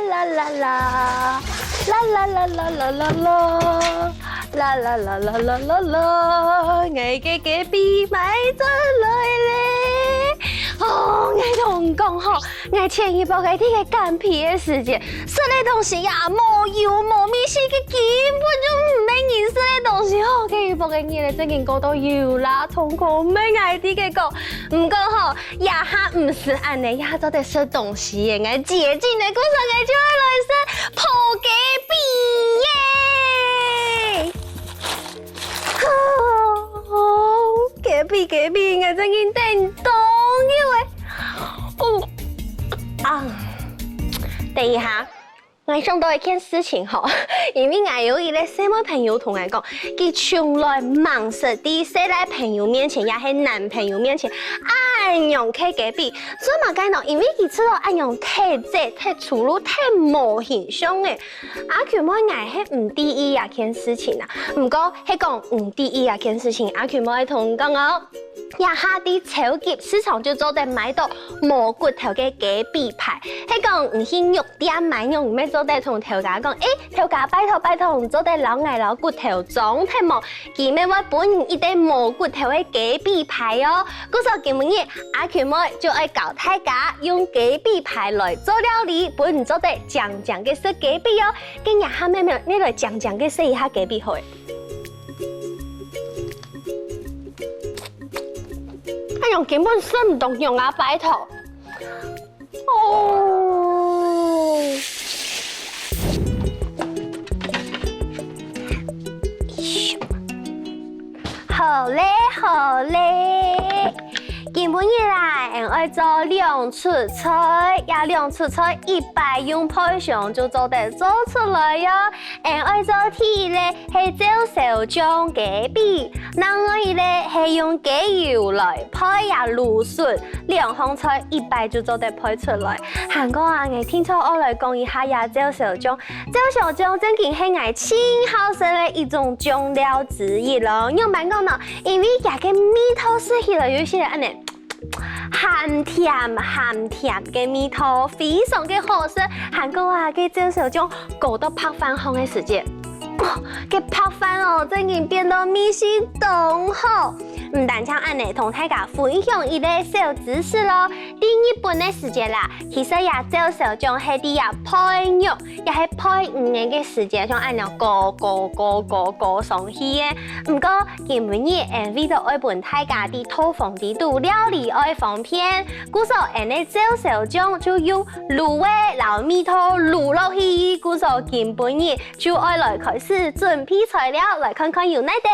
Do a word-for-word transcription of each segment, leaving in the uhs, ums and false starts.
啦啦啦，啦啦啦啦啦啦啦，啦啦啦啦啦啦啦，𠊎个雞髀買轉來咧。哦，𠊎同你講吼，𠊎前一擺个在該減肥个時節，食个東西呀，無油無味緒，佢根本就毋係人食个東西吼。該一擺个日仔正經過到有啦，痛苦，毋係𠊎在該講。毋過吼， 這下毋使恁呢，這下做得食東西耶！𠊎解禁了，故所𠊎就愛來食烰雞髀耶！哦，雞髀，雞髀，𠊎正經等當久了。哦，啊，等一下， 𠊎想到一件事情吼，因為𠊎有一個細妹朋友同𠊎講，佢從來吂識在細賴朋友面前也係男朋友面前恁樣剋雞髀。做麼个呢？因為佢知道恁樣忒䆀、忒粗魯、忒無形象了。阿Q妹，𠊎係毋在意這件事情啊，毋過係講毋在意這件事情，阿Q妹同你講哦， 這下在超級市場就做得買到無骨頭个雞髀排。係講你去肉店買肉，你乜做得同頭家講：「欸，頭家，拜託拜託，你做得摎𠊎摎骨頭裝忒無？」佢乜會分你一垤無骨頭个雞髀排哦。故所今晡日阿Q妹就愛教大家用雞髀排來做料理，分你做得靚靚个食雞髀哦。該這下妹妹，你來靚靚个食一下雞髀好了。 哎喲，根本食毋著樣啊，拜託。哦。好咧，好咧。今晡日啦，𠊎愛做兩出菜，這兩出菜一擺用配香就做得做出來喲。 𠊎愛做第一个係照燒醬雞髀，另外一个係用雞油來配這蘆筍，兩項菜一擺就做得配出來。還過啊，𠊎定著愛來講一下這照燒醬。照燒醬正經係𠊎盡好食个一種醬料之一囉。仰般講呢？因為佢个味道食起來有一息恁仔 鹹甜鹹甜个味道，非常个好食。還過啊，該照燒醬摎到白飯項个時節，哦，該白飯哦，正經變到味緒當好。毋單淨恁仔，同大家分享一個小知識囉。在日本个時節啦，其實這照燒醬係在這配肉，也係配魚仔个時節，像恁樣摎摎摎摎摎上去个。毋過 今晡日𠊎為著愛分大家在套房裡肚料理愛方便，故所𠊎个照燒醬就用滷个摎味道滷落去，故所今晡日就愛來開始準備材料，來看看有哪兜。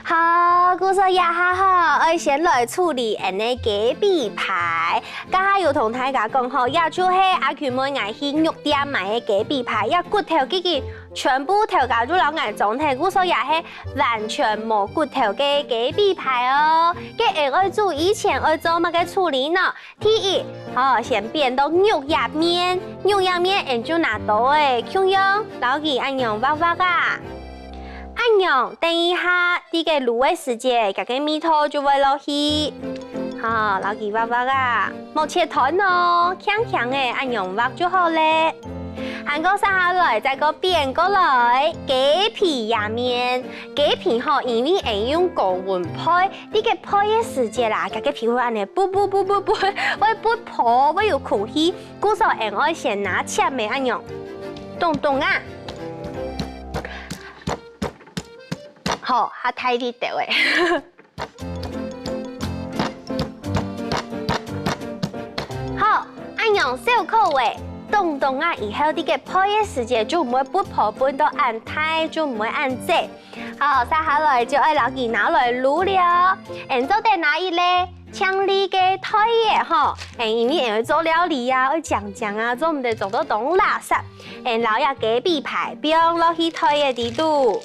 好，故所這下吼，愛先來處理𠊎个雞髀排。頭下有同大家講吼，這就係阿Q妹𠊎去肉店買个雞髀排，這骨頭既經全部頭家就摎𠊎裝忒，故所這係 完全無骨頭个雞髀排哦。該𠊎愛煮以前愛做麼个處理呢？第一，好，先煸到肉入面，肉入面𠊎就拿刀仔，共樣摎佢恁樣劃劃啊。恁樣，等一下，在該滷个時節，佢个味道就會落去。好，摎佢劃劃啊，莫切斷哦，輕輕仔恁樣劃就好咧。 還過續下來，再過煸過來，雞皮這面。雞皮吼，因為𠊎用高溫焙，在該焙个時節啦，佢个皮會恁仔噗噗噗噗噗，會噗泡，會有空氣，故所𠊎愛先拿切仔恁樣，咚咚啊。好，較大力兜仔。 好，恁樣燒烤仔，凍凍啊以後，在該焙个時節就毋會發泡，發到恁大，就毋會恁䆀。好，續下來就愛摎佢拿來滷了。𠊎做得拿一個淨俐个袋仔吼，𠊎因為𠊎愛做料理啊，愛淨淨啊，做毋得做到當垃圾。 𠊎摎這雞髀排放落去袋仔裡肚。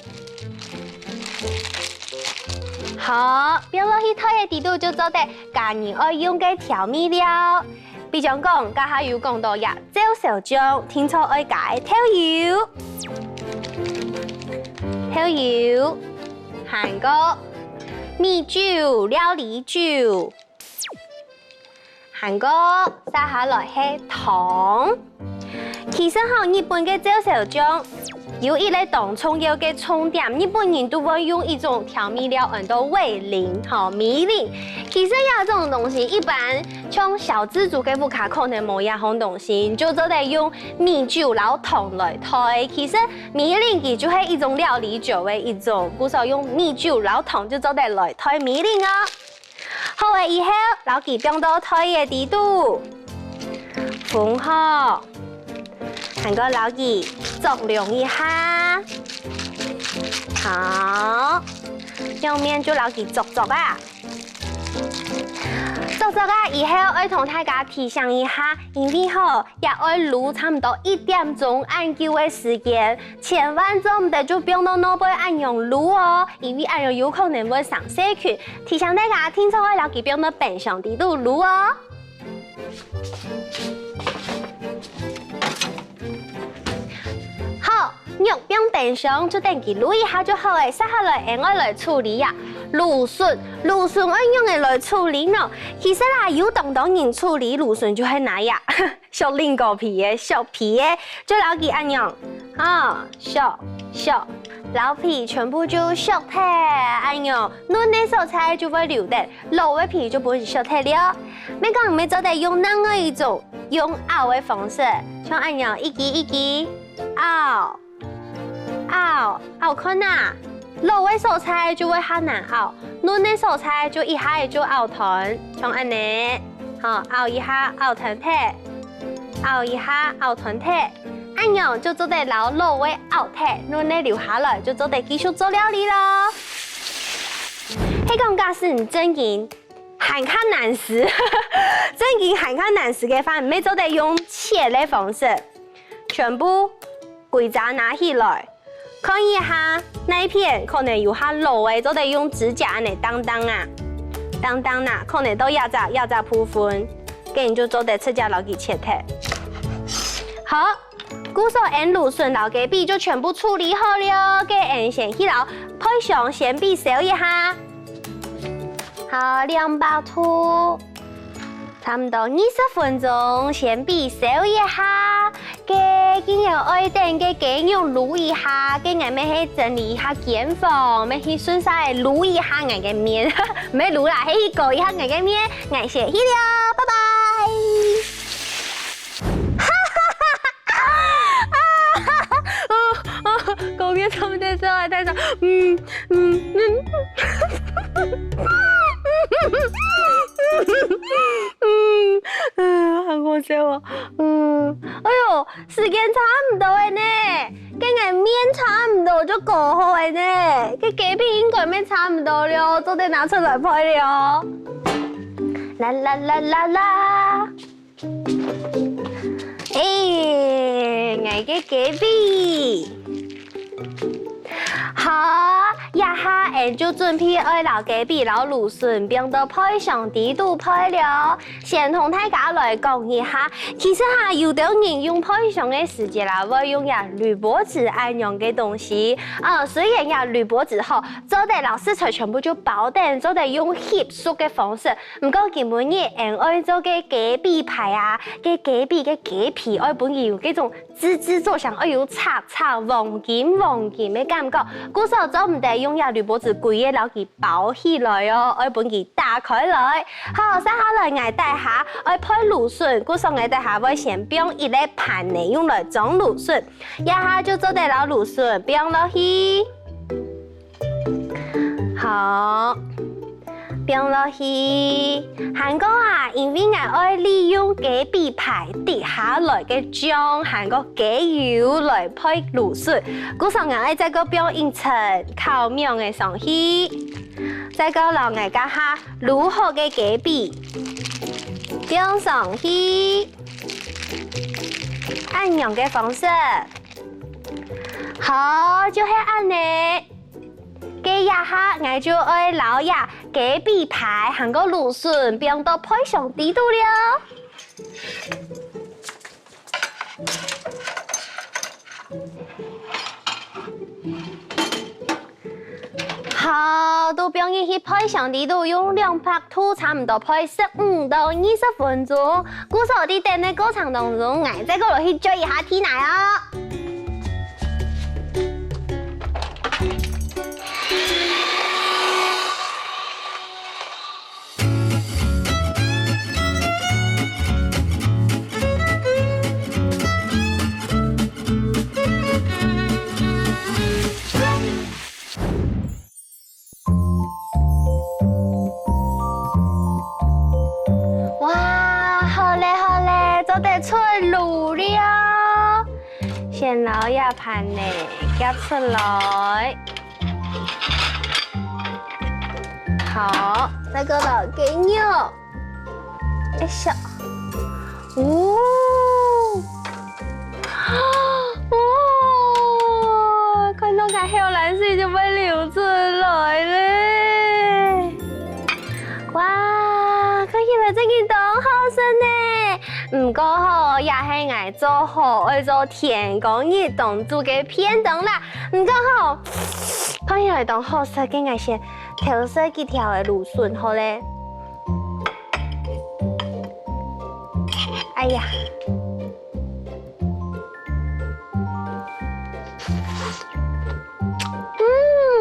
好，放落去袋仔裡肚就做得加入愛用个調味料。比將講，頭下有講到這照燒醬，定著愛加个豆油、豆油，還過米酒、料理酒，還過接下來係糖。其實吼，日本个照燒醬 有一個當重要个重點，日本人都會用一種調味料安到味醂，吼，米醂。其實這種東西，一般像小資族个屋下可能無這項東西，你就做得用米酒摎糖來代。其實米醂佢就係一種料理酒个一種，故所用米酒摎糖就做得來代米醂哦。 好了以後，摎佢放到袋仔底肚，封好，還過摎佢鑿量一下。好，兩面就摎佢鑿鑿啊。鑿鑿啊以後，愛同大家提醒一下，因為吼，也愛滷差毋多一點鐘恁久个時間，千萬做毋得就放到外背恁樣滷哦，因為恁樣有可能會生細菌。 提醒大家，定著愛摎佢放到冰箱底肚滷哦。好，肉放冰箱就等佢滷一下就好了。接下來，𠊎愛來處理啊，蘆筍，蘆筍愛仰仔來處理呢？其實啦，有當多人處理蘆筍就係拿呀， 削蘋果皮仔，削皮仔，就摎佢恁樣，啊，削，削，摎皮全部就削忒，恁樣，嫩个所在就會留等，老个皮就分佢削忒了。乜講乜做得用另外一種，用拗个方式，像恁樣一支一支拗，拗，拗看啊，老个所在就會較難拗，嫩个所在就一下仔就拗斷，像恁呢，好，拗一下，拗斷忒。 拗一下，拗斷忒，恁樣就做得摎老个拗忒，嫩个留下來，就做得繼續做料理囉。係講假使你正經還較難食，正經還較難食个話，你乜做得用切个方式，全部歸隻拿起來， 看一下，哪一片可能有較老个，做得用指甲恁呢當當啊，當當啊，可能到這隻這隻部分，該你就做得直接摎佢切忒。好，故所𠊎蘆筍摎雞髀就全部處理好了，該𠊎先去摎焙香先煸燒一下。好，兩百度。 差毋多二十分鐘，先煸燒一下。該既然愛等該雞肉滷一下，該𠊎乜係整理一下間房，乜去順續仔滷一下𠊎个麵，毋係滷啦，係去搞一下𠊎个麵，𠊎先去了，拜拜。搞麵差不多做啊，大家，嗯， 嗯，嗯，嗯，嗯，很好笑哦。嗯，哎喲，時間差毋多了呢，該𠊎麵差毋多就搞好了呢，該雞髀應該乜差毋多了，做得拿出來焙了。啦啦啦啦啦。 欸，𠊎个雞髀。好，這下𠊎就準備愛摎雞髀摎蘆筍放到焙香底肚焙了。先同大家來講一下，其實哈，有兜人用焙香个時節啦，會用這鋁箔紙恁樣个東西。啊，雖然這鋁箔紙吼，做得摎食材全部就包等，做得用翕熟个方式， 毋過今晡日𠊎愛做个雞髀排啊，該雞髀个雞皮愛分佢有該種滋滋作響，愛有赤赤黃金黃金个感覺。故所做毋得用這鋁箔紙歸个摎佢包起來哦，愛分佢打開來。好，接下來𠊎等下愛焙蘆筍，故所𠊎等下會先放一個盤仔用來裝蘆筍，這下就做得摎蘆筍放落去。 好，放落去。還過啊，因為𠊎愛利用雞髀排滴下來个醬，還過雞油來焙蘆筍，故所𠊎愛再過放一層烤麵仔上去，再過摎𠊎頭下滷好个雞髀放上去，恁樣个方式。好，就係恁仔。 該這下𠊎就愛摎這雞髀排還過蘆筍放到焙香底肚了。好，都放入去焙箱底肚，用兩百度差毋多焙十五到二十分鐘。故所在等个過程當中，𠊎再過來去撅一下地泥哦。 哇，好咧，好咧，做得出爐了！先摎這盤呢夾出來。好，再過摎雞肉。 一下。哦，哇，看到該口涎水就會流出來咧。哇，看起來真經當好食呢！毋過吼，這係𠊎做好愛做天光日當晝个便當啦。毋過吼，看起來當好食个，𠊎先偷食幾條个蘆筍好咧。 哎呀，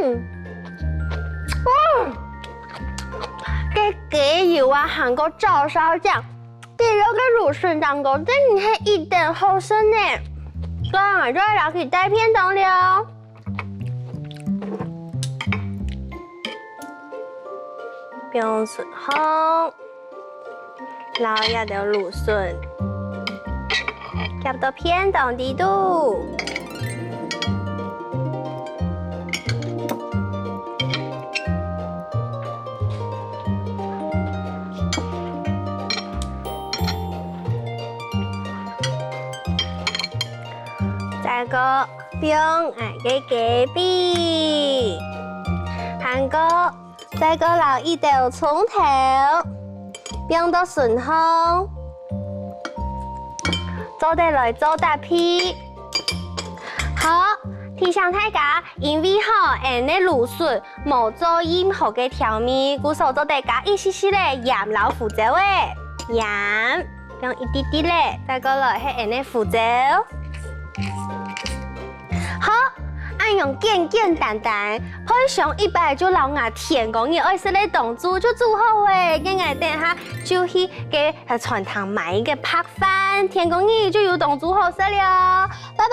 嗯，嗯，該雞油啊，還過照燒醬，滴落該蘆筍當中，真係一等好食呢。該𠊎就愛摎佢帶便當了。 放蒜香，摎這兜蘆筍夾到便當底肚。 再過放𠊎个雞髀，還過再過摎一兜蔥頭放到身項，做得來做搭配。好，提醒大家，因為吼，𠊎个蘆筍無做任何个調味，故所做得加一息息个鹽摎胡椒仔。鹽，用一滴滴仔，再過來係𠊎个胡椒。 好，恁樣簡簡單單，焙上一擺就摎𠊎天光日愛食个當晝就煮好咧。該𠊎等下就去該餐廳買一個白飯，天光日就有當晝好食了。拜拜。